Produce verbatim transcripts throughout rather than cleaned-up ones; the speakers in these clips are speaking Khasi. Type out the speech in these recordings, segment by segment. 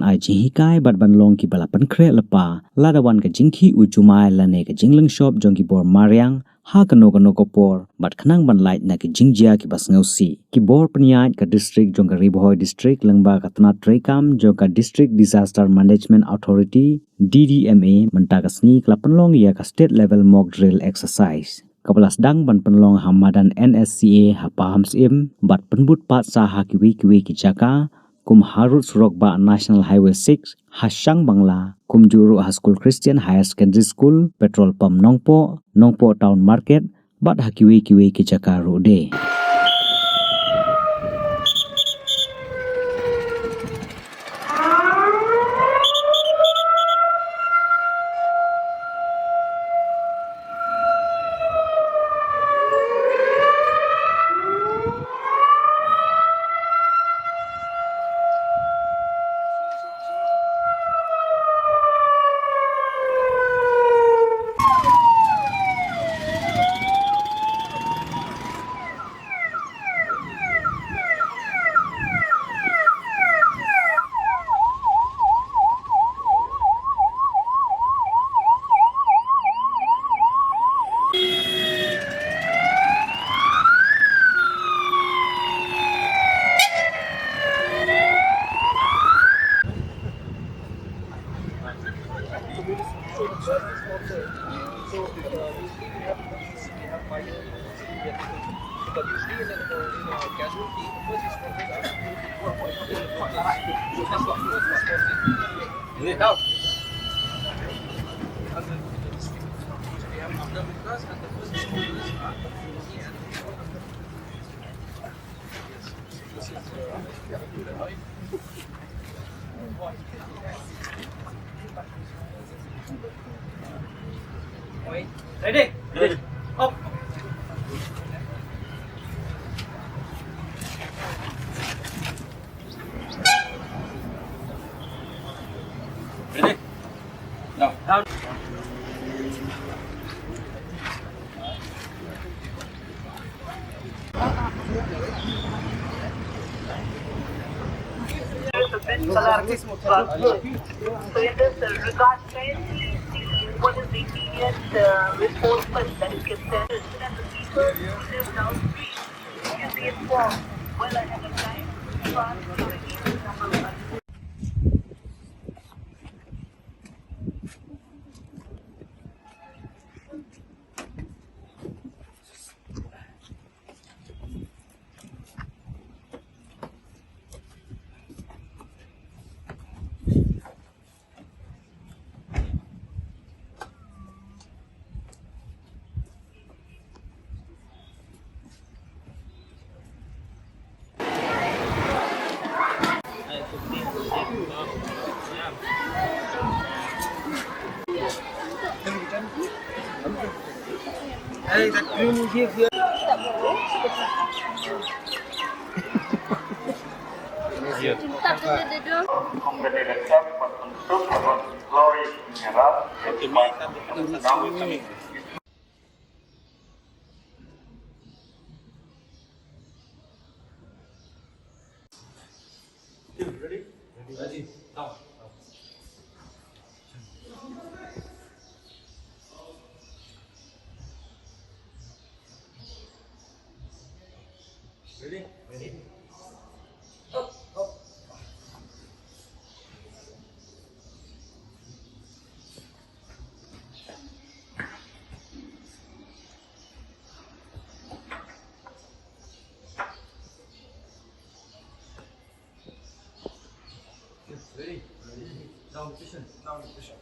Ai jinghikai bad ban long kiba la pynkhreh lypa lada wan ka jingkhih u jumai lane ka jingleng shop jong ki bor mariang ha kano kano ka por bad khnang ban lait na ki jingjia kiba sngewsih. Ki bor pynïaid ka district jong ka Ri Bhoi District lyngba ka tnat treikam jong ka District Disaster Management Authority, D D M A, mynta ka sngi ka la pynlong ïa ka state level mock drill exercise kaba la sdang ban pynlong ha madan N S C A ha Pahamsyiem bad pynbud pat sa ha kiwei kiwei ki jaka kum harud surok bah National Highway six ha Shangbangla, kumjuh ruh ha School Christian Higher Secondary School, Petrol Pump Nongpoh, Nongpoh Town Market bad ha kiwei kiwei ki jaka ruh de. Ready? Ready. Up. Ready? Now. Down. So in this regard, kindly see what is the immediate, uh, response that is concerned. And the people who live downstream should be informed well ahead of time. So I'm giving you the number one. Hey, that green is here. Ready? Ready. Ready. Now. Ready? Ready. Up, up. Ready? Ready. Down position. Down position.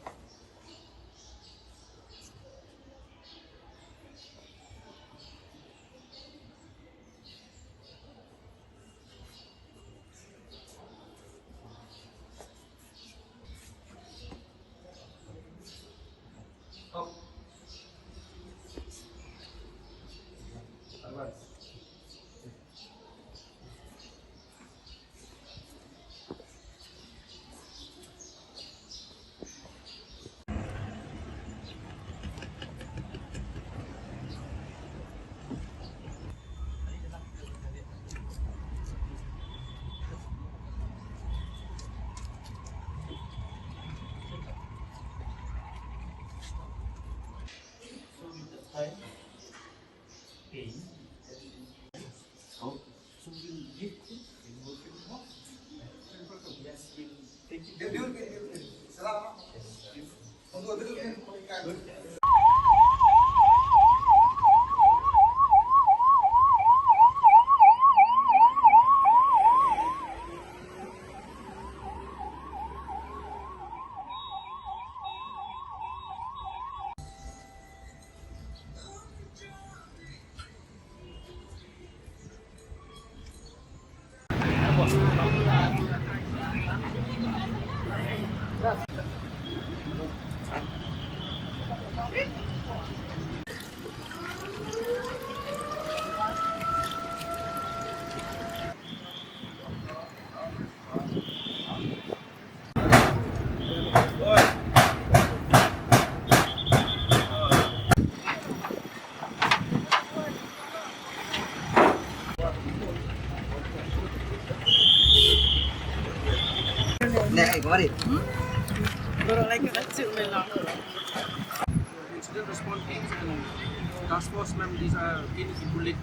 Incident response teams and task force, ma'am, these are in bullet.